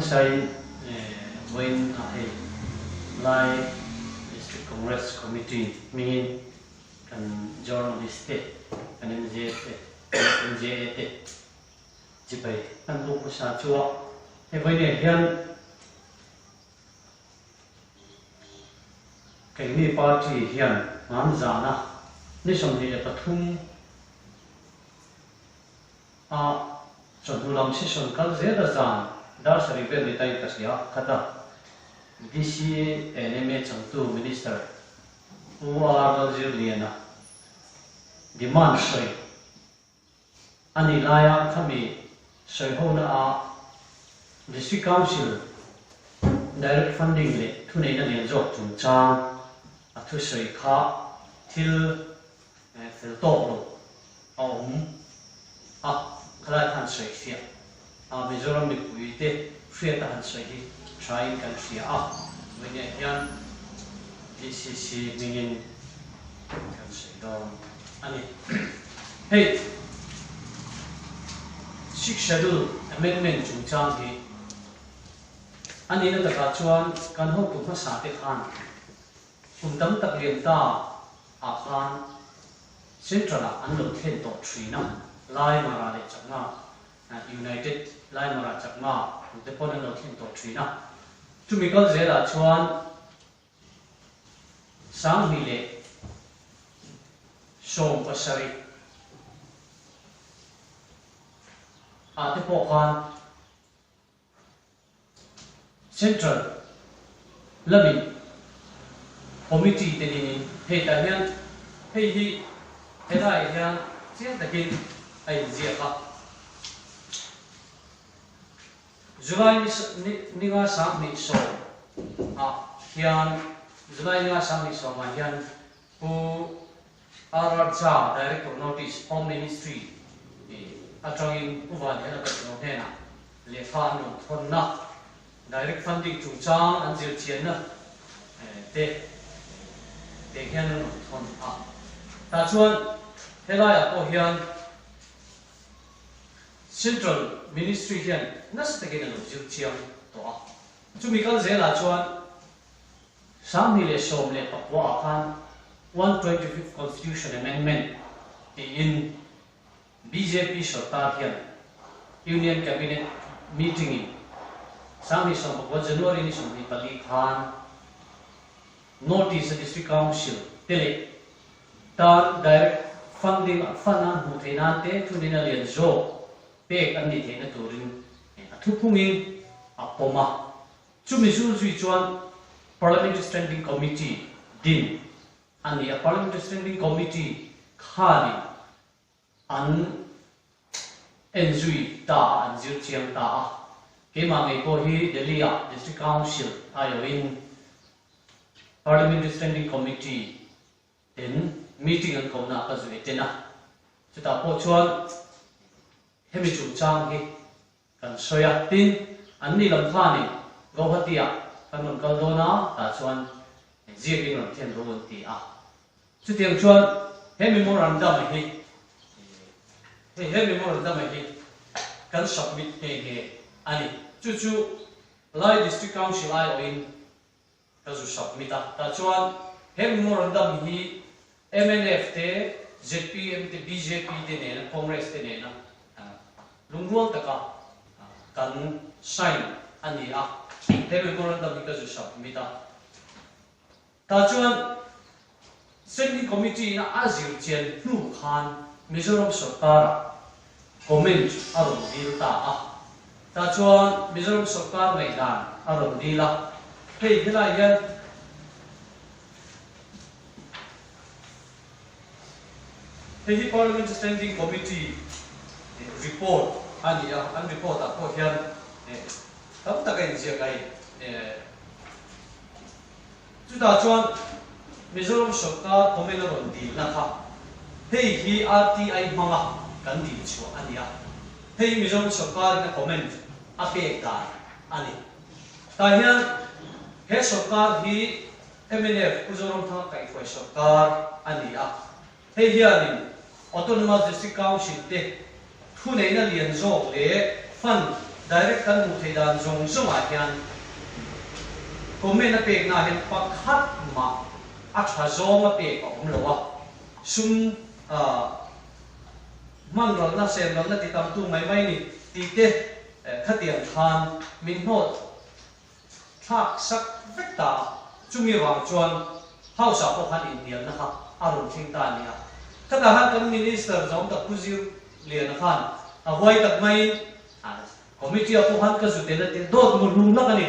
hmasain vawiin a hei Lai District Congress Committee hmingin kan journalist te, kan MJ te, MJA te chibai kan buk hmasa chu a. Hei vawiinah hian Keini party hian hman zana ni 23 a chawhnu lam session kal zel a zan dar sarih vel ni tain ka hria khat a, DCNMA changtu Minister Pu R Lalzirliana demand sawi a nih laia khami sawihona ah District Council Direct Funding leh thuneihna lian zawk chungchang a thusawi kha thil fel tawk lo a awm a, khalai khan sawi fiah a Mizoram mipui te hriat a han sawi hi thain kan hria a, vawiinah hian DCC hmingin kan sawi dawn a ni. Hei Sixth Schedule Amendment chungchang hi a nihna takah chuan kan hotu hmasa te khan kum tam tak lian ta ah khan Central ah an lo thlen tawh thin a, Lai Mara leh Chakma United Lai Mara Chakma te pawn an lo thlen tawh thin a, chumi kal zelah chuan 2017 ah te pawh khan Central lamin Committee te dinin hei tah hian hei hi helaiah hian chiang takin a inziak a. July ni nga 2010 ah hian July ni nga 2010 ah hian Pu RR Jha, Director Notice, Home Ministry atangin Pu Vanliana Patino hnenah lehkha an rawn thawnna, Direct Funding chungchang an zirchianna te te hian an rawn thawn a. Tah chuan helaiah pawh hian Central Ministry hian nasa takin a lo zir chiang tawh a. Chumi kal zelah chuan 2019 ah khan 125th Constitution Amendment tiin bjp sorkar hian Union Cabinet Meeting in 2019 January ni 24 khan Notice a District Council te leh tan direct funding ah fund a hmuh theih nan te thunin a lian zawk pek an nih theihna turin a thuphungin a pawm a. Chumi zul zui chuan Parliamentary Standing Committee din a ni a, Parliamentary Standing Committee khanin an en zui ta a, an zir chiang ta a. Keimah ngei pawh hi Delhi-ah District Council aiawhin Parliamentary Standing Committee ten meeting an kohna ka zui ten a, chutah pawh chuan hemi chungchang hi kan sawi a. Tin, anni lam khanin Guwahati-ah kan rawn kal dawn a, tah chuan ziakin rawn thlen ru an ti a. Chutiang chuan he memorandum hi, hei he memorandum hi kan submit nghe nghe a ni. Chu chu Lai District Council aiawhin ka zu submit a. Tah chuan he memorandum hi mnf te, zpm te, bjp te nena, Congress te nena lungrual taka kan sign a ni a. He memorandum hi ka zu submit a. Tah chuan Standing Committee in a zir chian hnu khan Mizoram sawrkarah comment a rawn dil ta a. Tah chuan Mizoram sawrkar ngaihdan a rawn dil a. Hei helai hian hei hi Parliament Standing Committee report a ni a, an report ah pawh hian tam tak a inziak a hei. Chutah chuan Mizoram sawrkar comment a rawn dilna kha hei hi RTI hmanga kan dil chhuah a ni a, hei hi Mizoram sawrkarin a comment a pek dan a ni. Tah hian he sawrkar hi mnf Pu Zoramthanga kaihhruai sawrkar a ni a, hei hianin Autonomous District Council te thuneihna lian zawk leh fund. Direct kan hmuh theih dan zawng zawngah hian comment a pekna ah hian pakhat mah a tha zawng a pek a awm lo a, sum hman ralna sem ralna ti tamtu mai mai ni tih te khatiang khan min hnawt thlak sak vek ta a, chumi vang chuan House ah pawh khan inhnialna kha a rawn thleng ta a ni a. Khatah khan kan Minister zawng tak Pu Zir Liana khan a huai tak maiin Committee ah pawh khan ka zu tel a tia dawt mu hlum hlak a ni.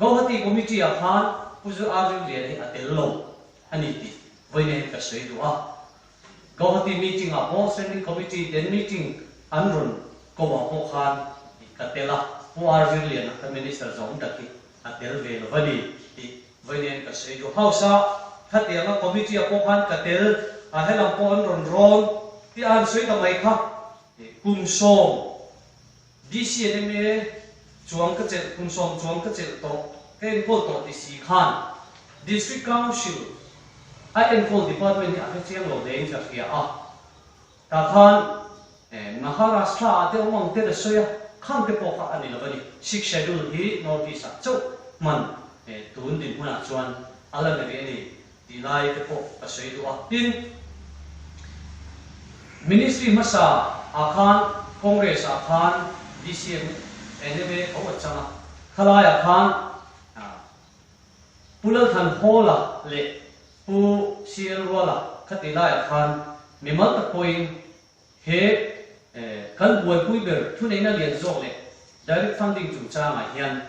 Gauhati Committee ah khan Pu Zir Arjun Liana hi a tel lo a ni tih vawiin hian ka sawi duh a. Gauhati meeting ah pawh Standing Committee ten meeting an rawn ko ah pawh khan ka tel a, Pu Arjun Liana kan Minister zawng tak hi a tel ve lo va ni tih vawiin ka sawi duh. House a khatianga Committee ah pawh khan ka tel a, helam pawh an rawn rawn tih a han sawi ta mai kha kum sawm DCNMA chuang ka chelh kum sawm chuang ka chelh tawh ka enkawl tawh ti si khan District Council a enkawl department hi a hre chiang lo hle in ka hria a, tah khan Maharashtra ah te awm ang te la sawi a, khang te pawh kha a ni lo a ni. Sixth Schedule hi North East ah chauh hman tun dinhmunah chuan a la ni rih a ni tih lai te pawh ka sawi duh a. Tin, Ministry hmasa ah khan Congress ah khan DCM NMA tho a chang a, khalai ah khan Pu Lalthan Hawla leh Pu CL Ruala khati lai ah khan mimal tak pawhin he kan buaipui ber thuneihna lian zawk leh direct funding chungchangah hian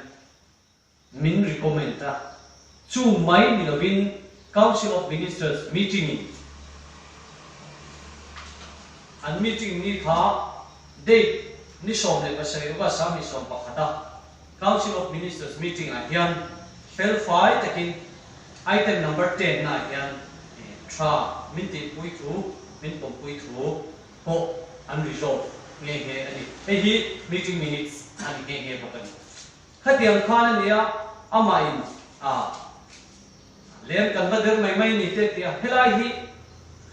min recommend a, chu mai ni lovin Council of Ministers meeting in an meeting ni kha date ni 17 August a mi 11 a Council of Ministers meeting ah hian fel fai takin item number 10 na ah hian tha min tihpui thu min pawmpui thu pawh an resolve nghe nghe a ni. Hei hi meeting minutes a ni nghe nghe bawk a ni. Khatiang khan a nia, amah in a lem kan va der mai mai ni te tia helai hi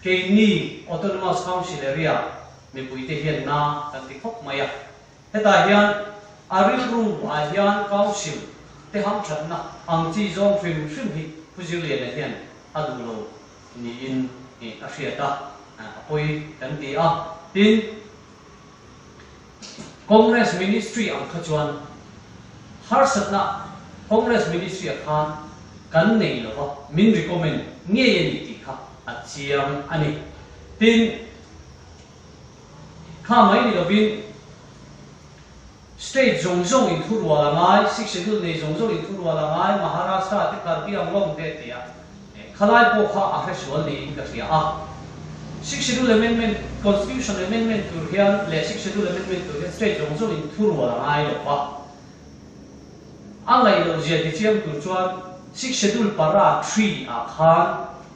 keini Autonomous Council Area mipui te hian na kan ti khawp mai a. Hetah hian a rilru ah hian Council te hamthatna ang chi zawng hrim hrim hi Pu Zirliana hian a duh lo niin a hriat a, a pawi kan ti a. Tin. Congress Ministry ang kha chuan harsatna Congress Ministry ah khan kan nei lo va, min recommend ngei a ni tih kha a chiang a ni. Tin, kha mai ni lovin State zawng zawng in thurual a ngai, Sixth Schedule nei zawng zawng in thurual a ngai, Maharashtra te Karbi Anglong te tia khalai pawh kha a hresual niin ka hria a. Sixth Schedule Amendment, Constitution Amendment tur hian leh Sixth Schedule Amendment tur hian State zawng zawng in thurual a ngai lo va. A ngaih loh zia tichiang tur chuan Sixth Schedule para 3 ah khan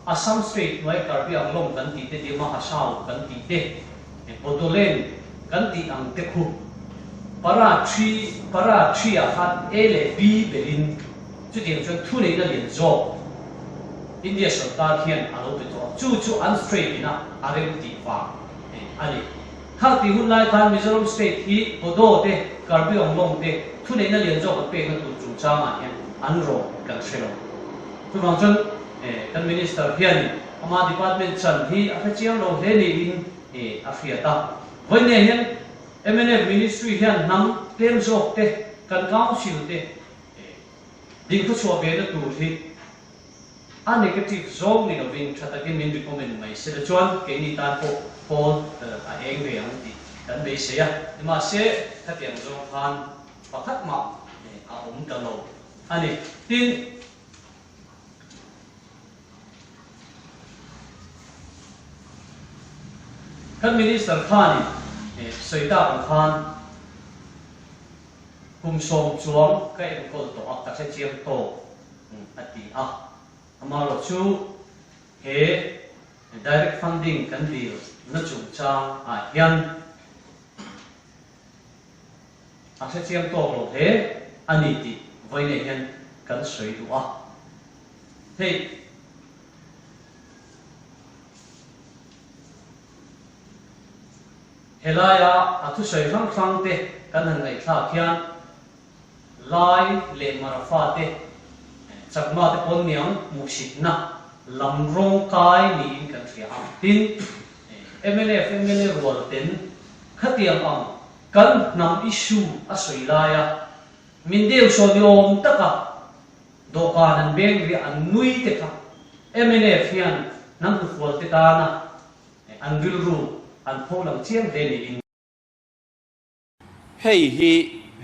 Assam State hnuai Karbi Anglong kan tih te, Dima Hasao kan tih te, Bodoland kan tih ang te khu para thi para thi ah khan A leh B belhin chutiang chuan thuneihna lian zawk India sorkar hian a lo pe tawh a, chu chu an state ina a rem tih vang a ni. Khang tih hun lai khan Mizoram state hi Bodo te, Karbi Anglong te thuneihna lian zawk an pekna tur chungchangah hian an rawn kan hre lo. Chuvang chuan kan Minister hianin ama department chan hi a hre chiang lo hle niin a hriat a. Vawiin hian mnf Ministry hian hnam tlem zawk te, kan Council te dingthuchhuah ve na tur hi a negative zawng ni lovin tha takin min recommend mai se la chuan keini tan pawh kawl a eng ve ang tih kan beisei a. Nimahse, khatiang zawng khan pakhat mah a awm ta lo a ni. Tin, Kan Minister khanin sawi tak ang khan kum sawm chuang ka enkawl tawh a, ka hre chiang tawk a ti a. Amaherawhchu he direct funding kan dil na chungchang ah hian A hre chiang tawk lo hle a ni tih vawiinah hian kan sawi duh a. Hei Helaia a thusawi hrang hrang te kan han ngaihthlak hian Lai leh Marafa te, Chakma te pawn niang hmuhsitna lam rawng kai niin kan hria a. Tin, mnf mla rual ten khatiang ang kan hnam issue a sawi laia min deu saw ni awm taka dawhkan an beng riah an nui te kha mnf hian hnam hnufual te tana an rilru an pho lang chiang hle niin Hei hi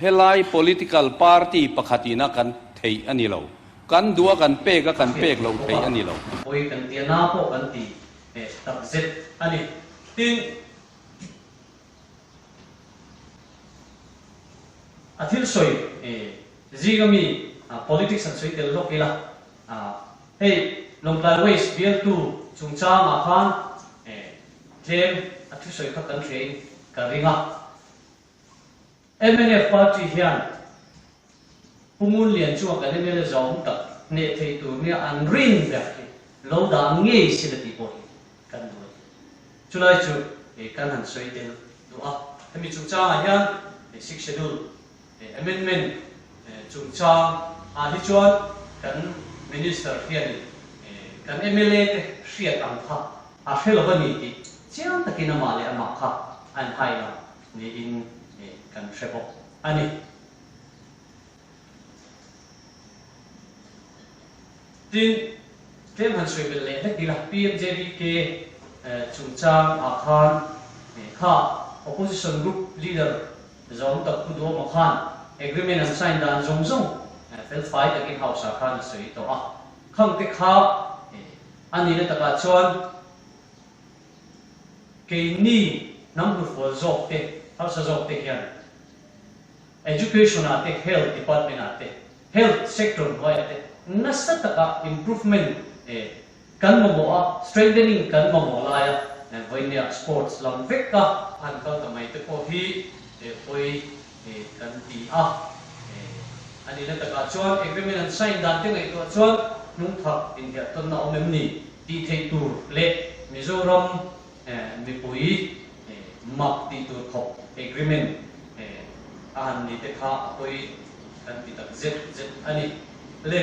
helai political party pakhatin a kan theih a ni lo. Kan duh a kan pek a kan pek loh theih a ni lo. Pawi kan tia na pawh kan ti tak zet a ni. Tin, a thil sawi zinga mi politics an sawi tel lawk ila, hei Lawngtlai West bialtu chungchangah khan Tlem a thusawi kha kan hria in ka ring a. Mnf party hian Pu Ngunlian chunga kan mla zawm tak hneh thei tur nia an rin ber hi lo dah ngei sin a tih pawh hi kan duh a ni. Chulai chu kan han sawi tel duh a. Hemi chungchangah hian Sixth Schedule Amendment chungchang ah hi chuan kan Minister hianin kan mla te hriat ang kha a hre lo a ni tih chiang takin amah leh amah kha a inhai lo niin kan hre bawk a ni. Tin, tlem han sawi belh leh hlek ila, PMJBK chungchang ah khan kha Opposition Group Leader Zawng tak Pu Duhawma khan agreement an sign dan zawng zawng fel fai takin House ah khan a sawi tawh a. Khang te kha a nihna takah chuan keini hnam hnufual zawk te, harsa zawk te hian Education ah te, Health department ah te, Health sector hnuaiah te nasa taka improvement Kan mamawh a, strengthening kan mamawh laia vawinia sports lam veka han kal ta mai te pawh hi pawi kan ti a. A nihna takah chuan agreement an sign dan te ngaihtuah chuan hnungthak inhiahtawnna awm em ni tih theih tur leh Mizoram mipui mak tih tur khawp agreement a han ni te kha a pawi kan ti tak zet zet a ni. Le,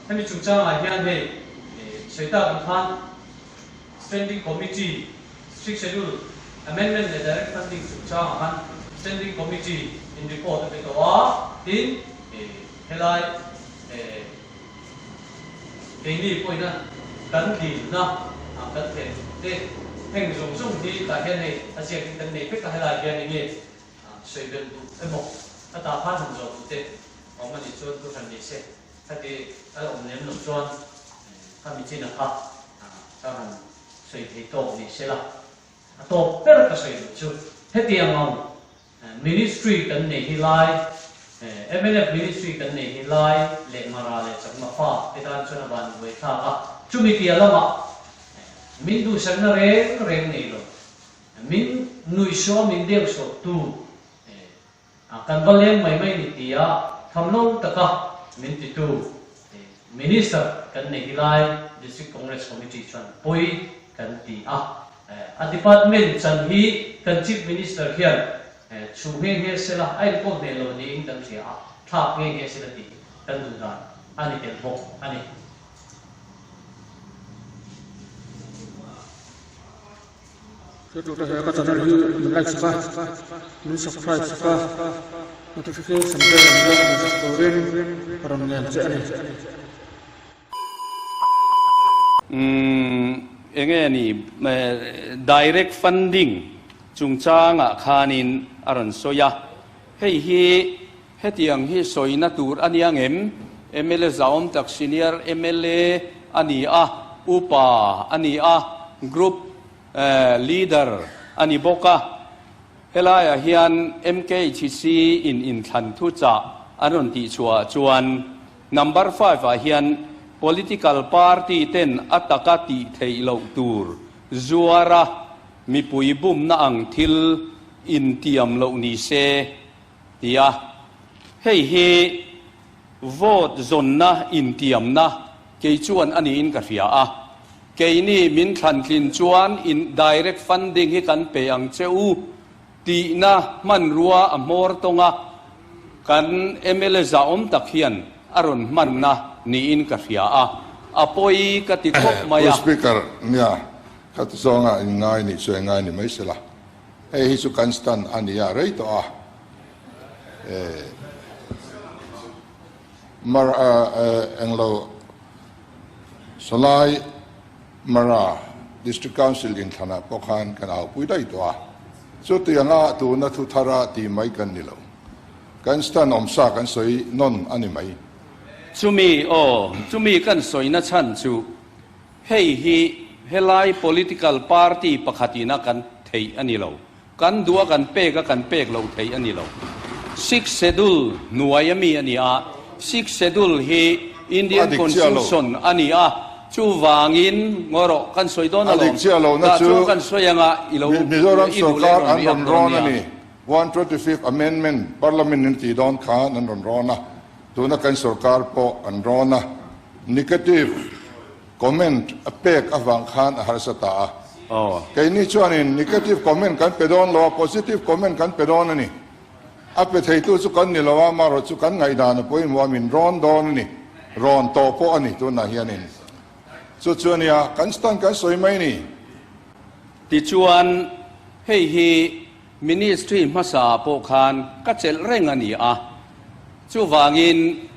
hemi chungchangah hian hei sawi tak ang khan Standing Committee, Sixth Schedule Amendment leh Direct Funding chungchangah khan Standing Committee in report a pe tawh a, tin helai keini pawhin a kan dilna kan thlen te heng zawng zawng hi tah hian hei a ziakin kan nei vek a, helai hian enge sawi belh duh emaw a tah khan han zawh duh te awm a nih chuan thu hran ni se, khati a awm lem loh chuan khami chin a kha ka han sawi thei tawk ni se la, a tawp ber ka sawi duh chu hetiang ang ministry kan nei hi lai mnf ministry kan nei hi lai leh Mara leh Chakma fa te tan chuan a van buai thlak a, chumi tia lamah min duhsakna reng reng nei lo min nuihsaw min deuhsawh tu Kan va leng mai mai ni tia tham lo taka min titu Minister kan nei hi lai District Congress Committee chuan pawi kan ti a. A department chan hi kan Chief Minister hian chhu nghe nghe sela a enkawl hneh lo niin kan hria a, thlak nghe nghe sela tih kan duh dan a ni tel bawk a ni. Hretute he ka channel hi min like sak a, min subscribe sak a, notification bell an lo on sak turin ka rawn ngen che a ni. Umm enge ni direct funding chungchangah khanin a rawn sawi a, hei hi hetiang hi sawina tur a nia ngem? Mla zahawm tak senior mla a ni a, upa a ni a, group Leader a ni bawk a, helaiah hian MKHC in inthlan thuchah an rawn tihchhuahah chuan number five ah hian political party ten a taka tih theih loh tur zuara mipui bumna ang thil intiam loh ni se ti a, hei hi vote zawnna intiamna kei chuan a niin ka hria a. Keini min thlantlin chuan in direct funding hi kan pe ang che u tihna hmanrua a hmawr tawng a, kan mla zahawm tak hian a rawn hmanna niin ka hria a, a pawi ka ti khawp mai Pu a. Speaker, nia, ka ti zawnga in ngai nih chu engai ni mai sela, hei hi chu kan stand a nia rei tawh a, eh, Mar englo Salai Mara District Council inthlanah pawh khan kan aupui daih tawh a, chutianga tuna thu thara ti mai kan ni lo. Kan stand awmsa kan sawi nawn a ni mai. Chumi aw, chumi kan sawina chhan chu hei hi helai political party pakhatina kan theih a ni lo. Kan duh a kan pek a kan pek lo thei a ni lo. Sixth Schedule hnuai a mi a ni a, Sixth Schedule hi Indian A dik chiah lo. Constitution a ni a, chuvangin ngaw rawh kan sawi dawn A dik alawm. chiah lo na Tah chu chuan kan sawi anga i lo Mizoram i duh leh sorkar rawn an riak rawn dawn rawn a nia. ni. 125th Amendment Parliament in tih dawn khan an rawn rawn a, tuna kan sorkar pawh an rawn a. Negative. Comment a pek avang khan a harsa ta a. Keini chuanin negative comment kan pe dawn lo a, positive comment kan pe dawn a ni. A pe theitu chu kan ni lo a, amaherawh chu kan ngaihdan a pawimawh a, min rawn dawn a ni. Rawn tawh pawh a ni tunah hianin. Chu chu a nia, kan stand kan sawi mai a ni. Tichuan, hei hi Ministry hmasa pawh khan ka chelh reng a ni a, chuvangin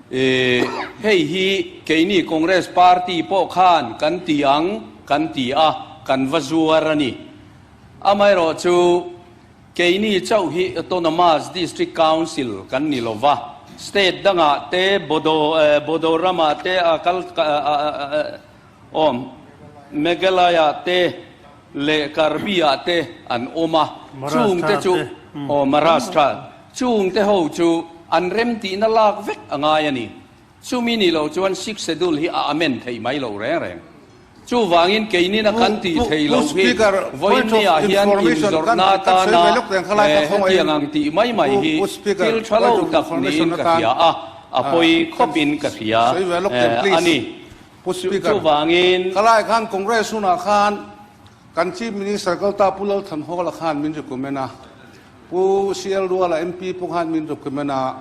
hei hi keini Congress party pawh khan kan ti ang kan ti a, kan va zuar a ni. Amaherawhchu keini chauh hi Autonomous District Council kan ni lo va, state dangah te Bodo Bodo ramah te a kal awm Meghalaya te leh Karbi-ah te an awm a, chungte chu aw Maharashtra, chungte ho chu an remtihna lak vek a ngai a ni. Chumi ni lo chuan Sixth Schedule hi a amend thei mai lo reng reng. Chuvangin keinina kan tih thei loh hi vawiinniah hian inzawrhna atana hetiang ang tih mai mai hi thil tha lo tak niin ka hria a, a pawi khawpin ka hria a ni. Pu Speaker, Chuvangin. Khalai khan Congress hunah khan kan Chief Minister kalta Pu Lal Thanhawla khan min recommend a, Pu CL Ruala MP pawh khan min recommend a,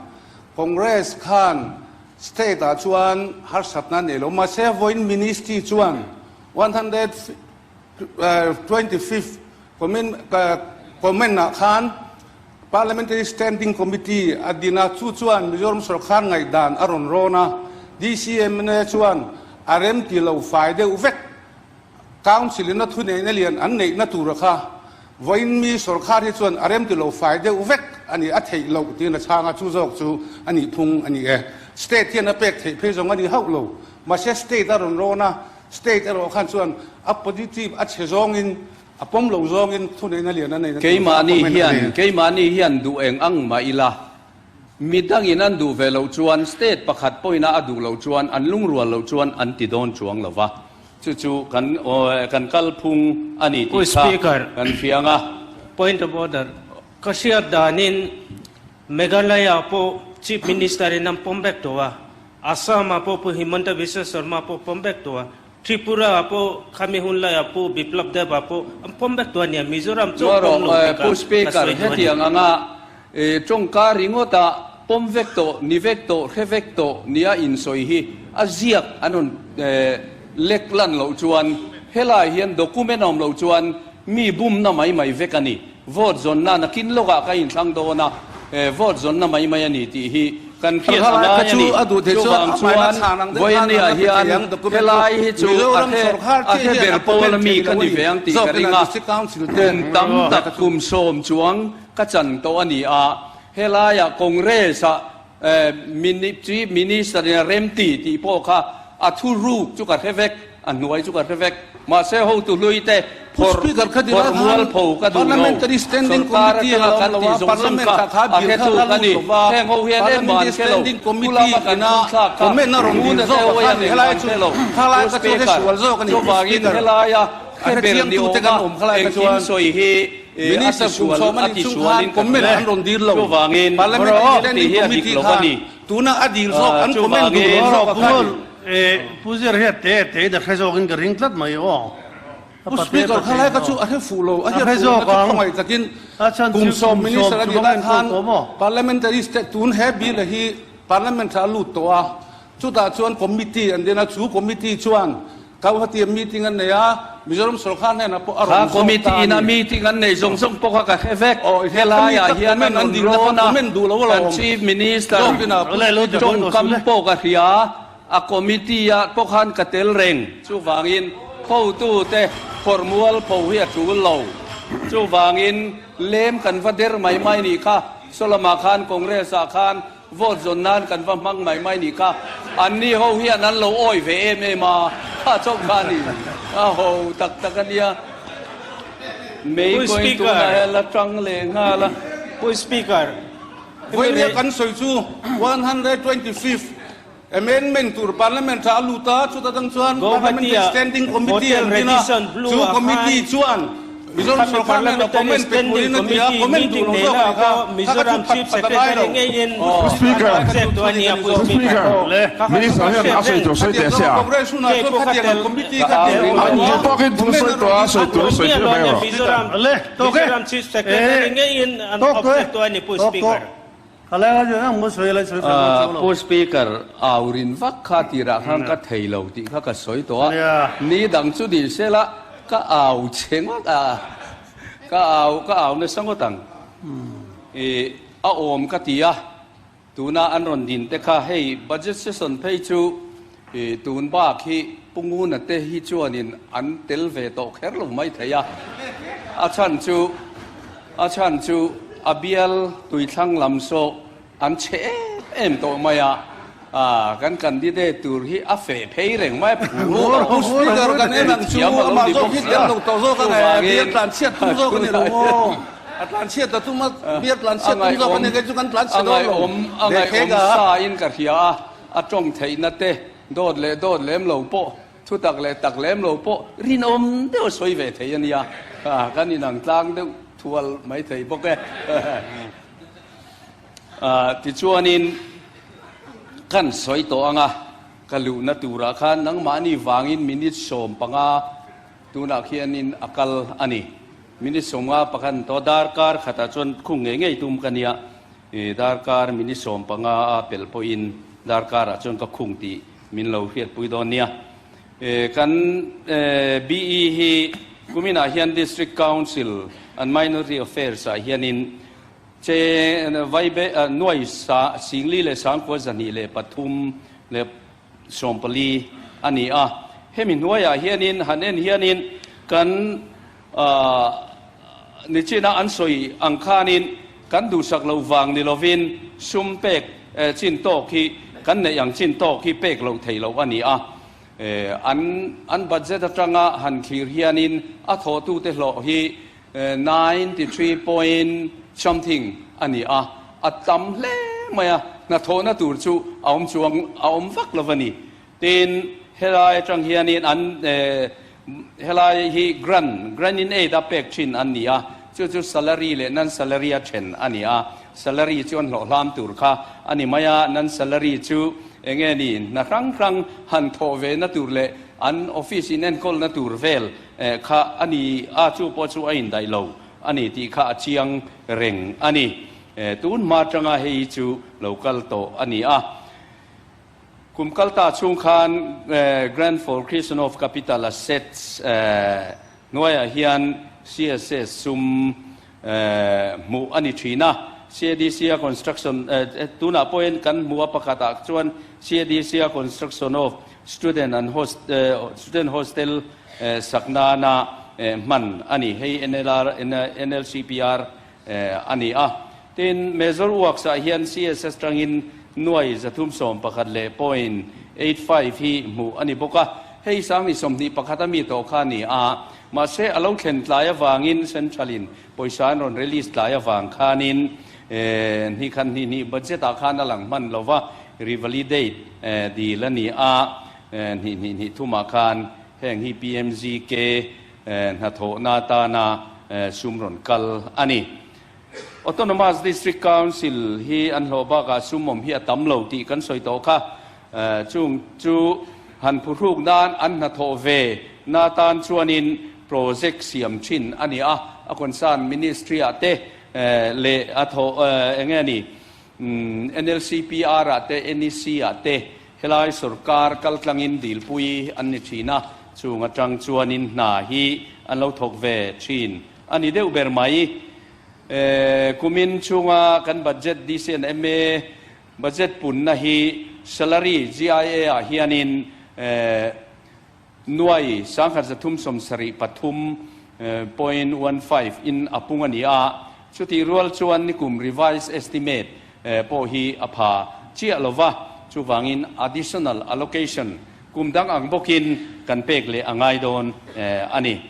Congress khan state ah chuan harsatna nei lo mahse vawiin Ministry chuan 125th comment ah khan Parliamentary Standing Committee a din a, chu chuan Mizoram sorkar ngaihdan a rawn rawn a, DCMNA chuan a remti lo fai deuh vek. Council in a thuneihna lian an neihna tura kha vawiin mi sorkar hi chuan a remti lo fai deuh vek a ni, a theih loh tiin a chhang a, chu zawk chu a nih phung a ni e. State hian a pek theih phei zawng a ni hauh lo, mahse state a rawn rawn a, state erawh khan chuan a positive a chhe zawngin A pawm lo zawngin thuneihna lian a neihna tur kha a Keimahni comment a hian, ni. keimahni hian duh eng ang mah ila, midangin an duh ve loh chuan, state pakhat pawhina a duh loh chuan, an lungrual loh chuan an ti dawn chuang lo va. Chu chu kan, kan kalphung a ni Pu tih kha Speaker, kan hria ang a. Point of order, Ka hriat danin Meghalaya pawh Chief Minister in an pawm vek tawh a, Assam ah pawh Pu Himanta Biswa Sarma pawh pawm vek tawh a, Tripura ah pawh khami hun lai ah Pu Biplab Deb ah pawh an pawm vek tawh a nia, Mizoram chu Ngaw pawm rawh lo eh, tikah Pu ka Speaker, sawi duh a ni. hetiang anga eh tawngka ringawt ah pawm vek tawh, ni vek tawh, hre vek tawh nia insawi hi a ziak an rawn eh lek lan loh chuan helai hian document a awm loh chuan mi bumna mai mai vek a ni. Vote zawnna nakin lawkah ka inthlang dawn a, he vote zawnna mai mai a ni tih hi kan hriat a ngai a ni. Chuvang chuan vawiinniah hian helai hi chu a hre a hre ber pawl ami ka ni ve ang tih ka ring a, kum tam tak kum sawm chuang ka chan tawh a ni a, helaiah Congress-ah Chief Minister in a remti tih pawh kha a thu ruk chu ka hre vek, a hnuai chu ka hre vek. Mahse hotu hlui te phawrh phawrh mual pho ka duh lo. Sorkar atanga kan tih zawng zawng kha a hre tuk a ni. Heng ho hian engmah an hre lo. Pu lama kan thung thlak kha Puna te ho hian engmah an hre lo. Pu Speaker, chuvangin helaia hre ber ni awma engkim sawi hi Minister kum sawm a nih chung khan comment an rawn dil lo. Chuvangin Parliamentary tih Standing hi a dik Committee lo a khan ni. tuna a dil zawk an comment duh Chuvangin lo zawk a kha ni. Pu Zira hi a te a te in a hre zawkin ka ring tlat mai aw. Pu Speaker kha lai kha chu a hre fuh lo, a hriat fuh lohna chu khawngaih takin kum sawm Minister a nih lai khan Parliamentary State tun he bill a hi Parliament ah a lut tawh a, chutah chuan Committee an din a, chu Committee chuan Guwahati ah meeting an nei a, Mizoram sorkar hnenah pawh a Kha rawn zawk ta Committee a ina ni. meeting an nei zawng zawng pawh kha ka hre vek. Aw, Helai ah khami ka hian comment an an rawn dil na kha rawn a, comment duh lo kan alawm. Chief Minister Zawkin a Pu Speaker. tawngkam pawh ka hria. A committee ah pawh khan ka tel reng. Chuvangin hotute phawrh mual pho hi a tul lo. Chuvangin lem kan va der mai mai nih kha. Sawlamah khan Congress ah khan vote zawn nan kan va hmang mai mai nih kha. Anni ho hian an lo awi ve em em a, kha chauh kha a ni. A ho tak tak a nia. Mei pawhin tunah hian la tang leh nghal a. Pu Speaker, Vawinia kan sawi chu 125th Amendment tur Parliament ah a lut a, chuta tang chuan Parliamentary Standing Committee an din a, chu committee chuan Mizoram sorkar hnenah comment pe turin a ti a, comment duh lo zawk a ni kha, kha ka chu phat phat a ngai lo. Pu Speaker, Pu Speaker, Minister hian a sawi tur sawi teh se a. Congress hunah chuan khatiang ang committee kha tel A duh tawkin thu sawi tawh a, sawi tur sawi tir mai rawh. Pu Speaker, au rin vak kha tirah khan ka thei lo tih kha ka sawi tawh a, ni dang chu ni se la ka au che ngawt a, ka au ka au nasa ngawt ang. I a awm ka ti a, tuna an rawn din te kha hei budget session phei chu i tun bak hi Pu Nguna te hi chuanin an tel ve tawh kher lo mai thei a, a chhan chu A chhan chu a bial tuithlang lam saw an chhe em em tawh mai a, aa kan candidate tur hi a feh phei reng mai a phur lo. Pu Speaker kan en ang chu amah zawk hi tel lo tawh zawk a nge, beer tlan chhiat tum zawk a ni lo maw? A tlan chhiat a tum a, beer tlan chhiat tum zawk a ni kei chu kan tlan chhe dawn lo. A ngaihawm sa in ka hria a, a tawng theihna te dawt leh dawt lem lo pawh Thu tak leh tak lem lo pawh rinawm deuh a sawi ve thei a nia, kan inang tlang deuh thual mai thei bawk e. Tichuanin kan sawi tawh ang a, ka luhna turah khan nangmahni vangin minute 15 tunah khianin a kal a ni. Minute 50 pakhat an tawh a, darkar khatah chuan khung ngei ngei tum ka nia, darkar minute 15 a pelh pawhin darkarah chuan ka khung tih Min lo hriatpui dawn nia. Kan BE hi kuminah hian District Council and Minority Affairs ah hianin che vaibe nuai sa singli leh sangkua 203 leh 40 a ni a. Hemi hnuaiah hianin han en hianin kan Nichina an sawi ang khanin kan duhsak loh vang ni lovin sum pek chin tawk hi kan neih ang chin tawk hi pek loh theih loh a ni a. An an budget atanga han thlir hianin a thawhtute hlawh hi 93 point something a ni a, a tam hle mai a, hnathawhna tur chu a awm chuang a awm vak lo a ni. Tin, helai atang hianin an helai hi grant, grant in aid a pek thin an ni a, chu chu salary leh non salary a then a ni a, salary chu an hlawh hlam tur kha a ni mai a, non salary chu enge ni hna hrang hrang han thawh ve na tur leh an office in enkawl na tur vel kha a ni a, chu pawh chu a indaih lo a ni tih kha a chiang reng a ni. Tun hma atanga hei hi chu lo kal tawh a ni a. Kum kalta chhung khan Grant for Creation of Capital Assets hnuaiah hian CSS sum hmuh a ni thin a. CADC-a construction tunah pawhin kan hmuh a pakhatah chuan CADC-a construction of student and student hostel sak nana hman a ni. Hei NLR NLCPR a ni a. Tin, Major Works ah hian CSS tangin nuai 311 leh point 85 hi hmuh a ni bawk a. Hei sangni 21 a mi tawh kha a ni a. Mahse, a lo thlen tlai avangin Central in pawisa an rawn release tlai avang khanin hnih khat hnih hnih budget ah khan a lang hman lo va, revalidate dil a ni a. Hnih hnih hnih thumah khan heng hi PMZK hnathawhna atana sum rawn kal a ni. Autonomous District Council hi an hlawh bakah sum awm hi a tam lo tih kan sawi tawh kha. Chung chu han phuhruk nan an hnathawh ve na tan chuanin project siam thin a ni a, a concern ministry ah te leh a thawh eng nge ni NLCPR ah te NEC ah te helai sorkar kaltlangin dilpui an ni thin a, chung atang chuanin hna hi an lo thawk ve thin a ni deuh ber mai. Kumin chhunga kan budget DCNMA Budget punna hi salary GIA ah hianin nuai 1373 point 15 in a pung a ni a, chutih rual chuan nikum revised estimate pawh hi a pha chiah lo va, chuvangin additional allocation kum dang ang bawkin kan pek leh a ngai dawn a ni.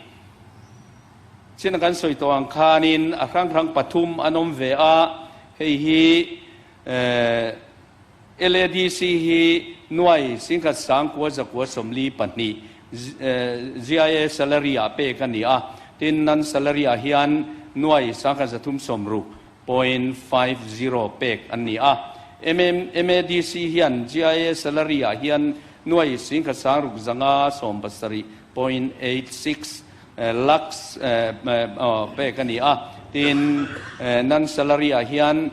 China kan sawi tawh ang khanin a hrang hrang pathum an awm ve a, hei hi LADC hi nuai singkhat sangkua zakua 42 GIA salary ah pek a ni a, tin nan salary ah hian nuai 1360 .50 pek an ni a. MADC hian GIA salary ah hian nuai singkhat sangruk zanga 70 .86 lakhs pek a ni a, tin non salary ah hian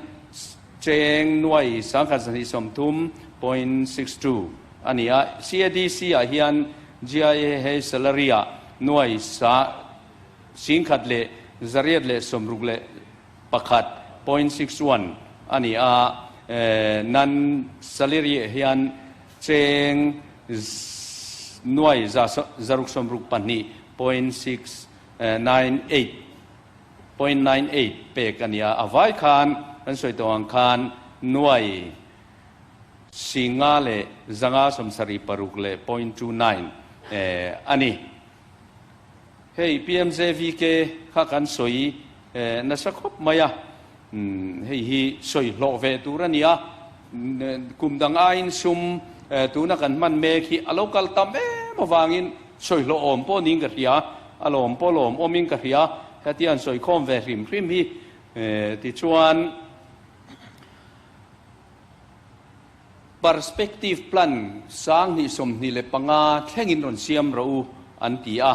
cheng nuai 1230 .62 a ni a. CADC ah hian GIA hei salary ah nuai 1861 .61 a ni a, non salary ah hian cheng nuai 662 .698 .98 pek a ni a, a vai khan kan sawi tawh ang khan nuai singa leh zanga 76 leh .29 a ni. Hei PMJVK kha kan sawi nasa khawp mai a, hei hi sawi hlawh ve tur a ni a, kum dang aiin sum tuna kan hman mek hi a lo kal tam em avangin sawi hlawh awm pawh niin ka hria, a lawm pawh lawm awmin ka hria, hetia an sawi khawm ve hrim hrim hi tichuan. Perspective Plan 2025 thlengin rawn siam rawh u an ti a,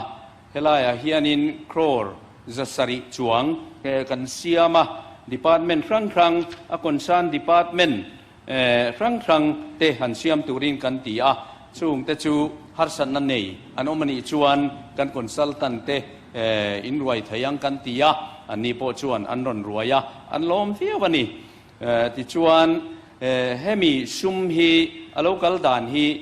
helaiah hianin crore 700 chuang kan siam a, department hrang hrang, a concern department hrang hrang te han siam turin kan ti a, chungte chu harsatna nei an awm a nih chuan kan consultant te in ruai thei ang kan ti a, anni pawh chuan an rawn ruai a, an lawm viau a ni. Tichuan, hemi sum hi a lo kal dan hi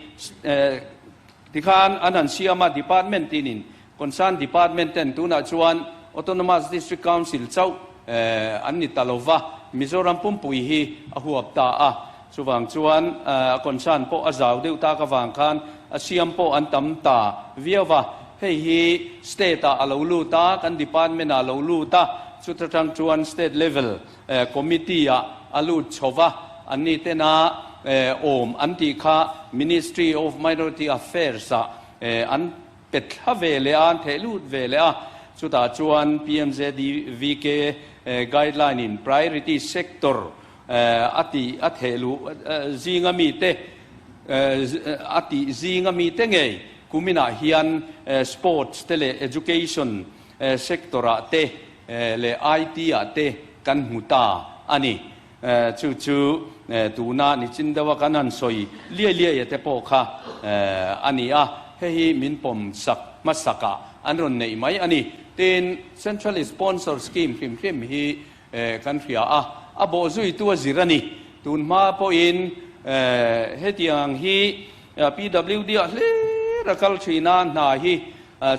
tikhan an han siam a, department tinin concern department ten tunah chuan Autonomous District Council chauh an ni ta lo va, Mizoram pumpui hi a huap ta a. Chuvang chuan a concern pawh a zau deuh tak avang khan a siam pawh an tam ta viau va. Hei hi state ah a lo lut a, kan department ah a lo lut a, chuta tang chuan state level Committee ah a lut chho va, anni tena awm an tih kha Ministry of Minority Affairs ah an pe thla ve leh a, an theh lut ve leh a, chutah chuan PMJDVK guideline in priority sector a tih a theh luh zinga mite a tih zinga mite ngei kuminah hian sports te leh education sector ah te leh IT ah te kan hmu ta a ni. Chu chu tuna nichin deuha kan han sawi liai liai te pawh kha a ni a, hei hi min pawm sak hmasak ah an rawn neih mai a ni. Tin, Central Sponsor Scheme hrim hrim hi kan hria a, a bawhzuitu a zir a ni. Tun hma pawhin hetiang ang hi PWD ah hlir a kal thin a, hna hi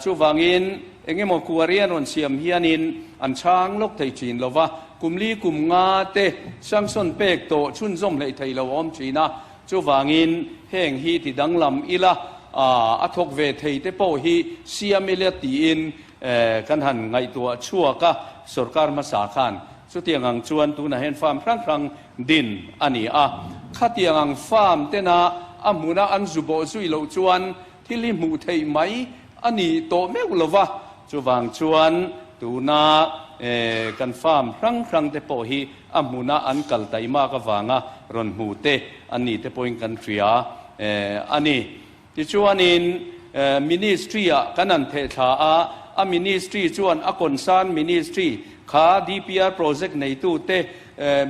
Chuvangin, eng emaw kuari an rawn siam hianin an chhang lawk thei thin lo va, kum li kum nga te sanction pek tawh chhunzawm hleih thei lo a awm thin a. Chuvangin, heng hi ti danglam ila, a thawk ve thei te pawh hi siam ila tiin kan han ngaihtuah chhuak a, sorkar hmasa khan. Chutiang ang chuan tunah hian farm hrang hrang din a ni a. Khatiang ang farm tena a hmuna an zu bawh zui loh chuan Thil hi hmuh theih mai a ni tawh meuh lo va, chuvang chuan tuna kan farm hrang hrang te pawh hi a hmuna an kal taimak avanga rawn hmu te an ni te pawhin kan hria. a ni. Tichuanin Ministry-ah kan han theh thla a, a Ministry chuan a concern Ministry kha DPR project neitute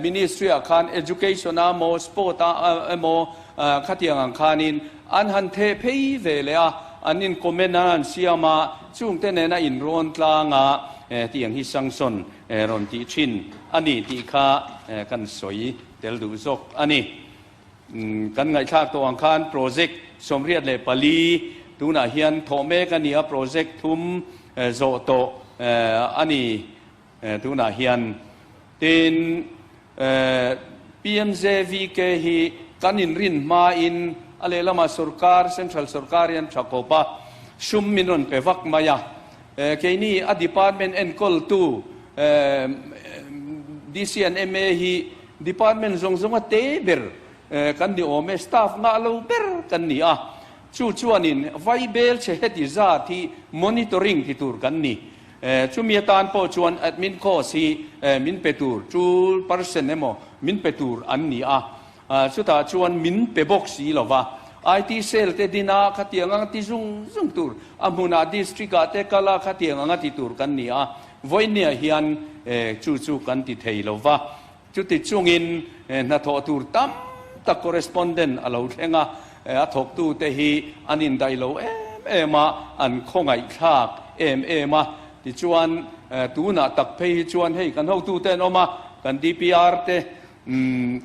Ministry-ah khan Education-ah emaw Sport-ah emaw khatiang ang khanin an han theh phei ve leh a, an in comment an han siam a, chungte nena inrawn tlanga tiang hi sanction rawn tih thin a ni tih kha kan sawi tel duh zawk a ni. Kan ngaihthlak tawh ang khan project 84 tunah hian thawh mek a ni a, project thum zawh tawh a ni tunah hian. Tin, PMJVK hi kan inrin hmain a lehlamah sorkar, central sorkar hian tha kawp a, sum min rawn pe vak mai a. Keini a department enkawltu DC and ma hi Department zawng zawnga te ber kan ni awm e, staff ngah lo ber kan ni a, chu chuanin vaibel chhe heti zat hi monitoring ti tur kan ni. Chumi atan pawh chuan admin cost hi min pe tur, 2% emaw min pe tur an ni a, chutah chuan min pe bawk si lo va. IT cell te dina khatiang anga ti zung zung tur, a hmunah district ah te kal a khatiang anga ti tur kan ni a, Vawinia hian chu chu kan ti thei lo va, chuti chungin hnathawh tur tam tak correspondent a lo thleng a, a thawktute hi an indaih lo em em a, an khawngaihthlak em em a. Tichuan tunah tak phei hi chuan hei kan hotute an awm a, kan DPR te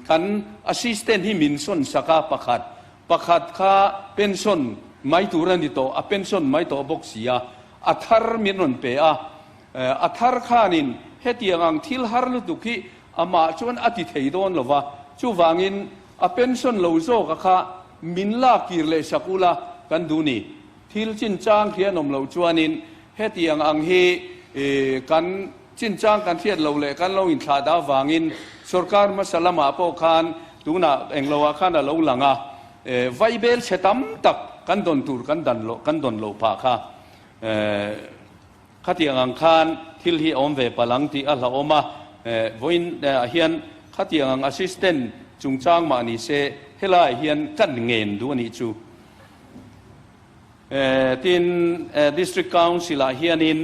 kan assistant hi min sawn sak a pakhat, pakhat kha pension mai tur a ni tawh, a pension mai tawh bawk si a, A thar min rawn pe a, a thar khanin hetiang ang thil har lutuk hi amah chuan a ti thei dawn lo va, chuvangin a pension lo zawka kha min lak kir leh sak ula kan duh ni. Thil chinchang khi an awm loh chuanin hetiang ang hi kan chinchang kan hriat lo leh kan lo inthlah dah avangin sorkar hmasa lamah pawh khan tunah engloah khan a lo lang a, Vaibel chhe tam tak kan dawn tur kan dan loh kan dawn loh phah kha khatiang ang khan thil hi a awm ve palh ang tih a hlauhawm a, vawiin ah hian khatiang ang assistant chungchang mah ni se helaiah hian kan ngen duh a nih chu. Tin, District Council ah hianin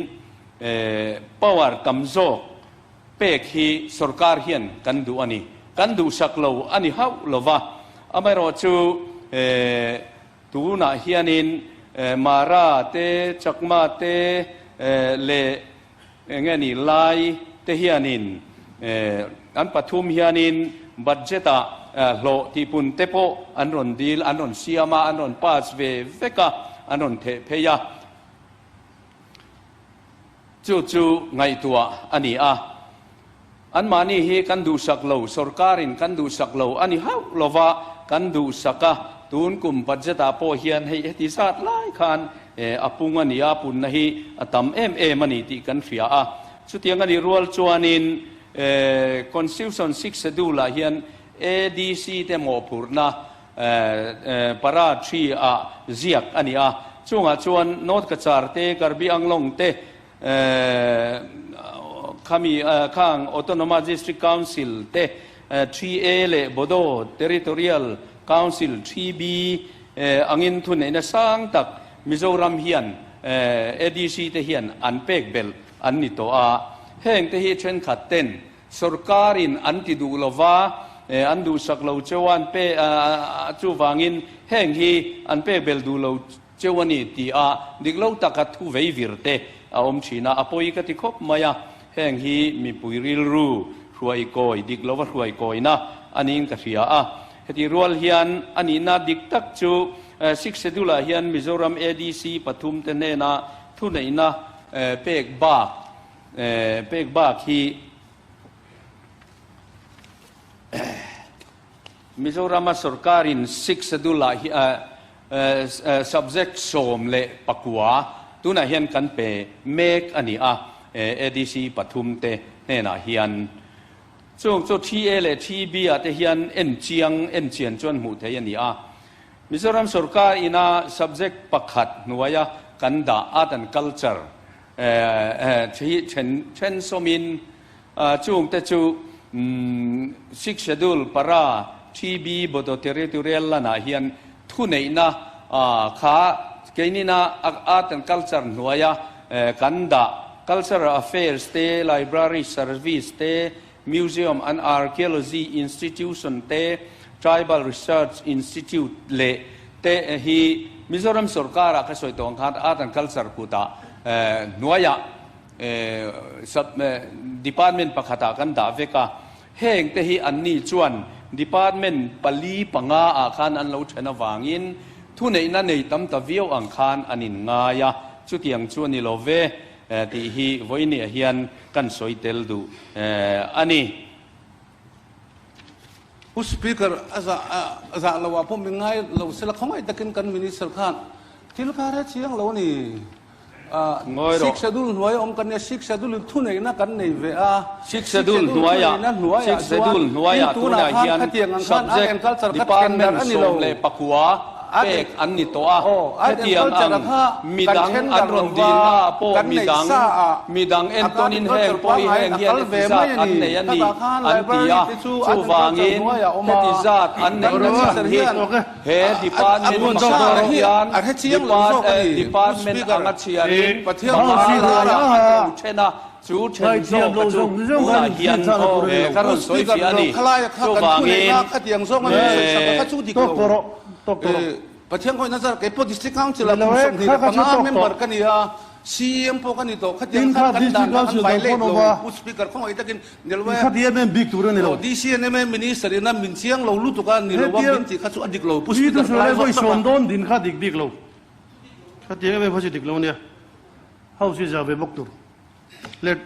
power tam zawk Pek hi sorkar hian kan duh a ni. Kan duhsak lo a ni hauh lo va. Amaherawhchu tunah hianin Mara te, Chakma te leh eng nge ni Lai te hianin an pathum hianin budget-ah hlawh tihpun te pawh an rawn dil, an rawn siam a, an rawn pass ve vek a, an rawn theh phei a. Chu chu ngaihtuah a ni a. Anmahni hi kan duhsak lo, sorkarin kan duhsak lo a ni hauh lo va, kan duhsak a. Tun kum budget-ah pawh hian hei heti zat lai khan a pung a ni a, punna hi a tam em em a ni tih kan hria a. Chutiang a nih rual chuanin Constitution Sixth Schedule-ah hian ADC te mawhphurhna Para thi ah ziak a ni a, chungah chuan North Cachar te, Karbi Anglong te, khami khang Autonomous District Council te, 3A leh Bodo Territorial Council 3B angin thuneihna sang tak Mizoram hian ADC te hian an pek belh an ni tawh a, heng te hi thenkhat ten Sorkarin an ti duh lo va, an duhsak lo cheu a, an pe chuvangin heng hi an pek bel duh lo cheu a ni ti a dik lo taka thu vei vir te a awm thin a, a pawi ka ti khawp mai a, heng hi mipui rilru hruaikawi dik lova hruaikawina a niin ka hria a. Heti rual hian a nihna dik tak chu Sixth Schedule-ah hian Mizoram ADC pathum te hnena thuneihna pek bak Pek bak hi Mizorama sorkarin Sixth Schedule ah hi subject 19 tunah hian kan pe mek a ni a, ADC pathum te hnenah hian. Chung chu 3A leh 3B ah te hian en chiang en chian chuan hmuh theih a ni a. Mizoram sorkar ina subject pakhat hnuaia kan dah Art and Culture Hi then then sawmin chungte chu Sixth Schedule para TB Bodo Territorial lanah hian Thuneihna kha keinina Art and Culture hnuaia kan dah, Cultural Affairs te, Library Service te, Museum and Archaeology Institution te, Tribal Research Institute leh te hi Mizoram sorkara ka sawi tawh ang khan Art and Culture kutah hnuaiah sub department pakhatah kan dah vek a. Heng te hi anni chuan department pali panga ah khan an lo then avangin thuneihna nei tam ta viau ang khan an in ngai a, chutiang chu a ni lo ve tih hi vawinia hian kan sawi tel duh a ni. Pu Speaker, a zah a zah lo ah pawh min ngai lo sela khawngaih takin kan Minister khan thil kha hre chiang lo a ni. Ngawi rawh. Six Schedule hnuai awm kan nia, Six Schedule in thuneihna kan nei ve a. Six Schedule hnuaiah, Six Schedule hnuaiah tunah hian Subject Department 19 pek an ni tawh a. Hetiang ang midang an rawn dilna ah pawh midang, midang entawnin heng pawh hi heng hian heti zat an nei a ni an ti a. Chuvangin heti zat an neihna chhan hi He department pakhat hian department anga chhiarin panga laiah a lo then a, chu then zawka chu tunah hian ka rawn sawi fiah a ni. Chuvangin CEM pawh ka ni tawh, khatiang khan kan dan kha kan violate lo, Pu Speaker khawngaih takin Nilwe DCNMA Minister ina min chiang lo lutuk a, ni lo a min tih kha chu a dik lo, Pu Speaker ka lai zawk tak a. Dawn din kha dik bik lo, khatiang em em kha chu dik lo ania, House hi zah ve bawk tur. Let.